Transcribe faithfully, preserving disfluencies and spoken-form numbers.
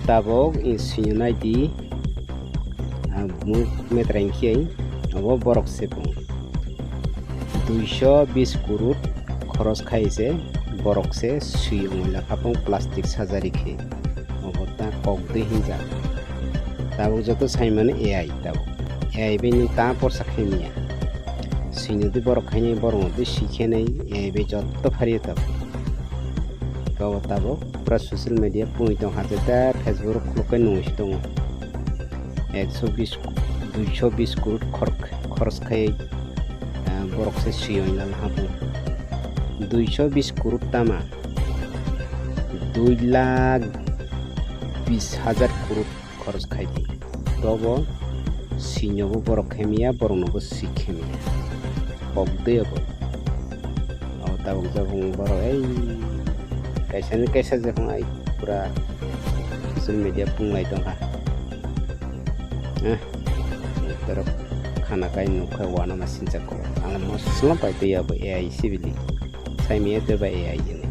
Tabok i sino nai di, ah, bumung metra hinkhe obo borok se bung. Duiso bis kurut khoros khai se borok se swi ongoi lakha pung plastic surgery khe. Obo ta kok dui hinjak. Tabok joto saimano A I tabok. A I bai nwng ta porsa khaimya. Sino di borok khainai borok no di sikhenai A I bai joto phariyo tabok. Kabo tabok pura social media pungwi tong ha, jeta Facebook rok khuluk khe nungwi se tongo. Ekso bis, duiso bis kurut khor-, khoros khai, ah, borok se siyoi lal habu. Duiso bis kurut tama, dui lakh bis hajar kurut khoros khai di. Tobo sinobo borok khemiya, borok nobo sik khemiya. Kok de obo. O tabuk jabung borok ei kaisa ni kaisa jabung ai pura social media punglai tongkha. Eh, borok khana kai nukha wana ma sincha ko. Ang mosla pai twi abo A I sibili. Sai miya twi ba A I ini.